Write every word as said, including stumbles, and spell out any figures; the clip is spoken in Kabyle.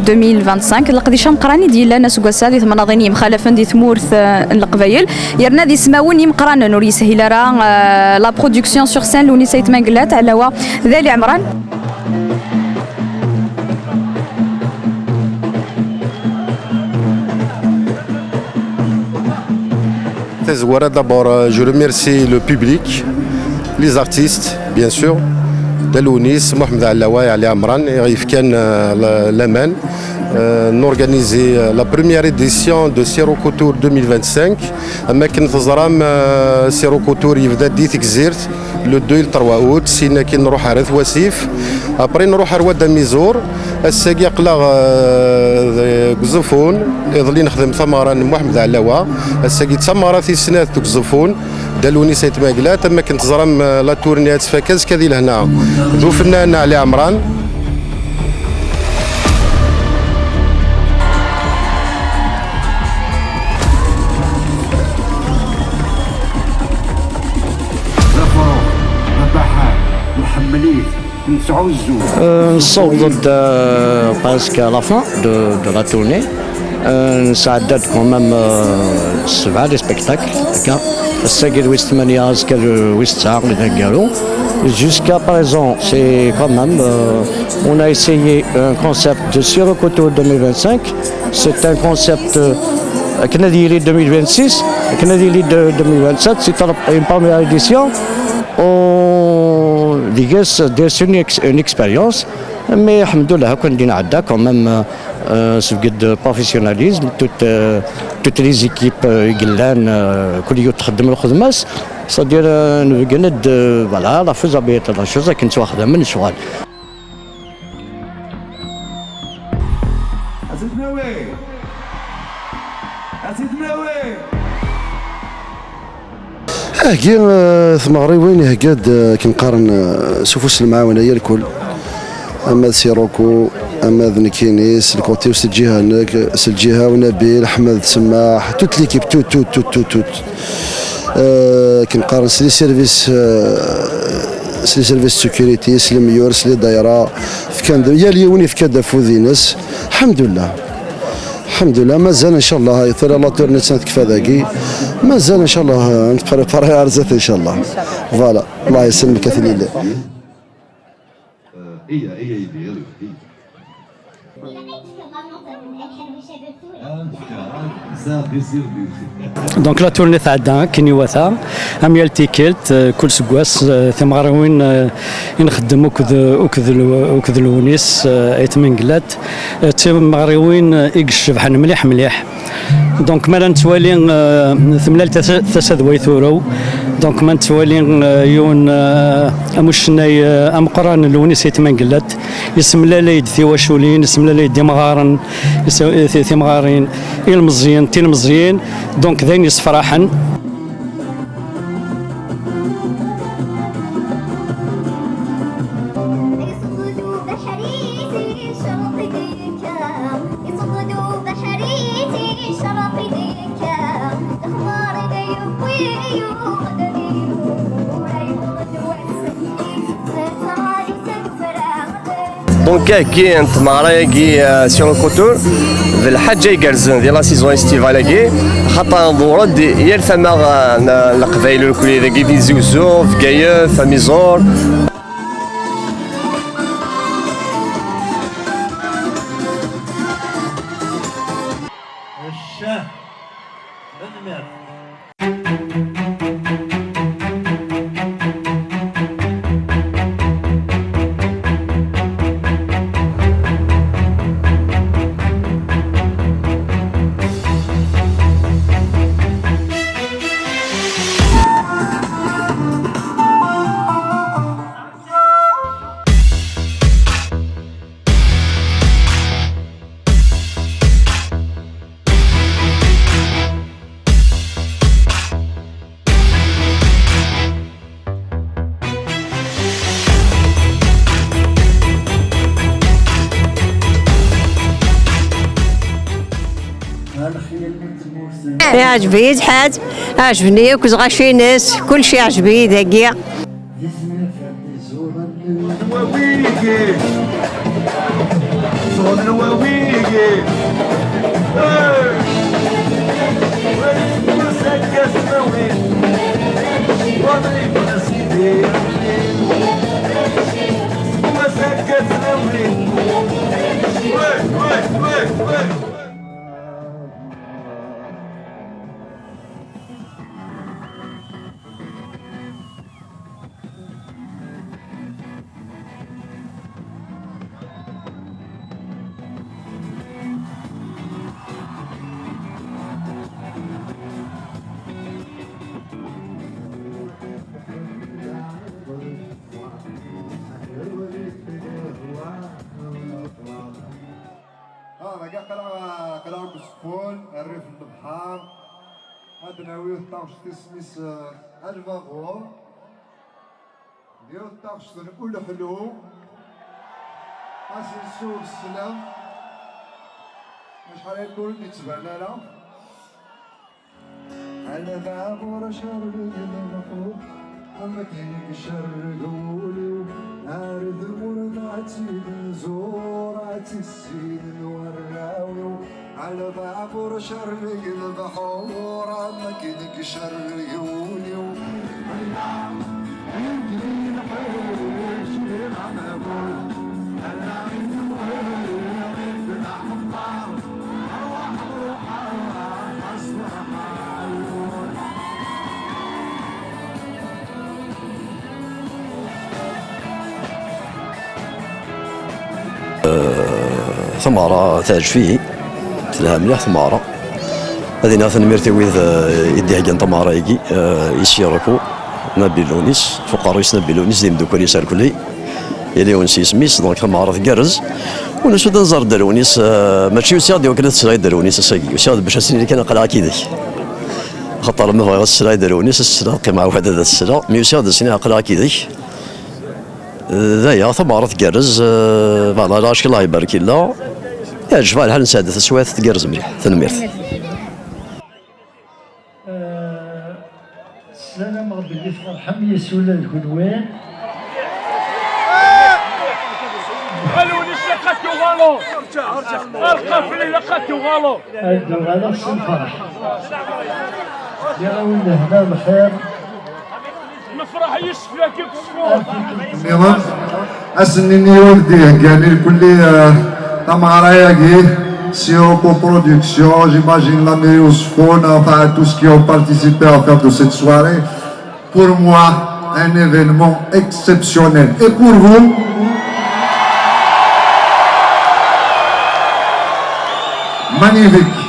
deux mille vingt-cinq, leqdic ameqqran i d-yellan aseggas-a di temnaḍin yemxalafen di tmurt, eh, n Leqbayel, yerna d ismawen imeqqranen, ur yeshil ara, eh, la production sur scène, Lewnis Ayt Mengellat, Ɛlawa d Ali Ɛemran. Tazwara, d'abord, euh, je remercie le public, les artistes, bien sûr, Dda Lewnis, Mohamed Ɛlawa, Ali Ɛemran, i ɣ-yefkan, euh, la-, laman. Euh, on organise, euh, la première édition de Siroco Tour deux mille vingt-cinq. Am akken teẓram, euh, Siroco Tour yebda di Tegzirt, le deux et le trois août, syin akkin nruḥ ar At Wasif, après nruḥ ar Wad Amizour. Ass-agi aql-aɣ, euh, deg Uẓeffun, iḍelli nexdem tameɣra n Mohamed Ɛlawa, ass-agi d tameɣra tis snat deg Uẓeffun, Dda Lewnis Ayt Mengellat, am akken teẓram, euh, la tournée ad tfak azekka di lehna d ufennan Ali Ɛemran. D afrux, d abaḥan, nḥemmel-it, nesɛuzzu. Euh, nessaweḍ-d, euh, presque à la fin de, de la tournée. Euh, nesɛedda-d quand même, euh, sebɛa les spectacles, akka. Ass-agi d wis tmanya, azekka d wis tesɛa, d aneggaru. Jusqu'à présent, c'est quand même, euh, on a essayé un concept de Siroco Tour deux mille vingt-cinq. C'est un concept, euh, akken ad yili deux mille vingt-six, akken ad yili de-, deux mille vingt-sept, c'est une première édition. On, deg-s, c'est une ex-, une expérience. Mais, alhamdoulilah, akk anda i nɛedda, quand même, euh, euh, seg de professionnalisme, toutes, euh, toutes les équipes, euh, i yellan, euh, kul yiwet txeddem lxedma-s, c'est-à-dire, euh, nbeggen-d, euh, voilà, la faisabilité de la chose, akken ttwaxdamen lecɣal. Aheggi, eh, tmeɣriwin ihegga-d, eh, akken qqaren, eh, s ufus n lemɛawna yal kul. Ama d Sirocco, ama d nekkini, s lkuṭi-w s lǧiha-nnek, s lǧiha-w Nabil, Ḥmed, Semmaḥ, toute l'équipe, tout, tout, tout, tout, tout. Eh, akken qqaren s les services, eh, s les services de sécurité, s lemyur, s les daïra, fkan-d, yal yiwen yefka-d afud-ines. Alḥemdullah. Alḥemdulillah, mazal ncallah, tura la tournée-nsen tekfa dagi. Mazal ncallah, eh, netprépari ar zdat ncallah. Voilà, Allah yesselmek a tilili. Donc la tournée tɛedda akken iwata, am yal tikkelt, eh, kul seggas, eh, timeɣriwin, eh, i nxeddem akked, akked L-, akked Lewnis, eh, Ayt Mengellat, eh, d timeɣriwin, eh, i icebḥen mliḥ mliḥ. Donc, ma la nettwali, euh, temlal tasa, tasa d way turew. Donc, ma nettwali, euh, yiwen, euh, am ucennay, euh, ameqqran, Lewnis Ayt Mengellat, yessemlalay-d tiwaculin, yessemlalay-d imɣaren, yes-, ti-, timɣarin, ilmeẓyen, tilmeẓyin. Donc, d ayen yessefraḥen. Donc, agi n tmeɣra-agi, euh, Sirocco Tour, d lḥaǧa igerrzen di la saison estivale-agi, xaṭer nḍewwer-d yal tama, euh, n, n Leqbayel irkelli dagi, Tizi Uzzu, Bgayet, Amiẓur. Ccah! Tanemmirt. Iɛǧeb-iyi lḥal, ɛejben-iyi akk lɣaci-ines, kullec iɛǧeb-iyi dagi. Ah, dagi aql-aɣ, aql-aɣ deg Useffun, rrif n lebḥer. Ad d-nawi yiwet taɣect isem-is, eh, Lbabuṛ. D yiwet taɣect n uleḥlu. Asensu n sslam. Acḥal aya ur d-yettban ara. Lbabuṛ cerreg lmeḥbub, am akken i icerreg wul-iw, ar tmurt ad tt-id-nzuṛ, ad tt-issinen warraw-iw. Lbabuṛ cerreg lbeḥuṛ, am akken i icerreg wul-iw. Tameɣra teɛǧeb-iyi, telha mliḥ tmeɣra. Ad iniɣ tanemmirt i wid, eh, i d-iheggan tameɣra-agi, eh, i Sirku, Nabil Lunis, f uqerruy-is Nabil Lunis, d imeddukal-is irkelli. Yella yiwen s yisem-is, donc tameɣra tgerrez. Ur nusa-d ad nẓer Dda Lewnis, eh, mačči usiɣ-d i wakken ad sleɣ i Dda Lewnis ass-agi. Usiɣ-d bac ad s-nini kan aql-aɣ akid-k. Axaṭer ma bɣiɣ ad sleɣ i Dda Lewnis, ad sleɣ, qqimeɣ weḥd-, ad sleɣ. Mi usiɣ-d ad s-iniɣ aql-aɣ akid-k. Eh, d aya, tameɣra tgerrez, eh, voilà, lɣaci Allah ibarek illa. Yeɛjeb lḥal, nesɛedda taswiɛt tgerrez mliḥ. Tanemmirt. Eh, ssarameɣ belli tferḥem yes-s ula d kenwi. Alwin islaqat tuɣalo. Arqafel ilaqat tuɣalo. Ad d-uɣaleɣ s lferḥ. Ǧǧiɣ-awen lehna lxir. Nefreḥ yes-s fell-ak. Nniḍen, ass-nni n yiwen d-iheggan irkelli, eh, tameɣra-agi, Sirocco Production, j'imagine la mairie Useffun, enfin, tout ce qui ont participé à faire de cette soirée. Pour moi, un événement exceptionnel. Et pour vous ? Magnifique.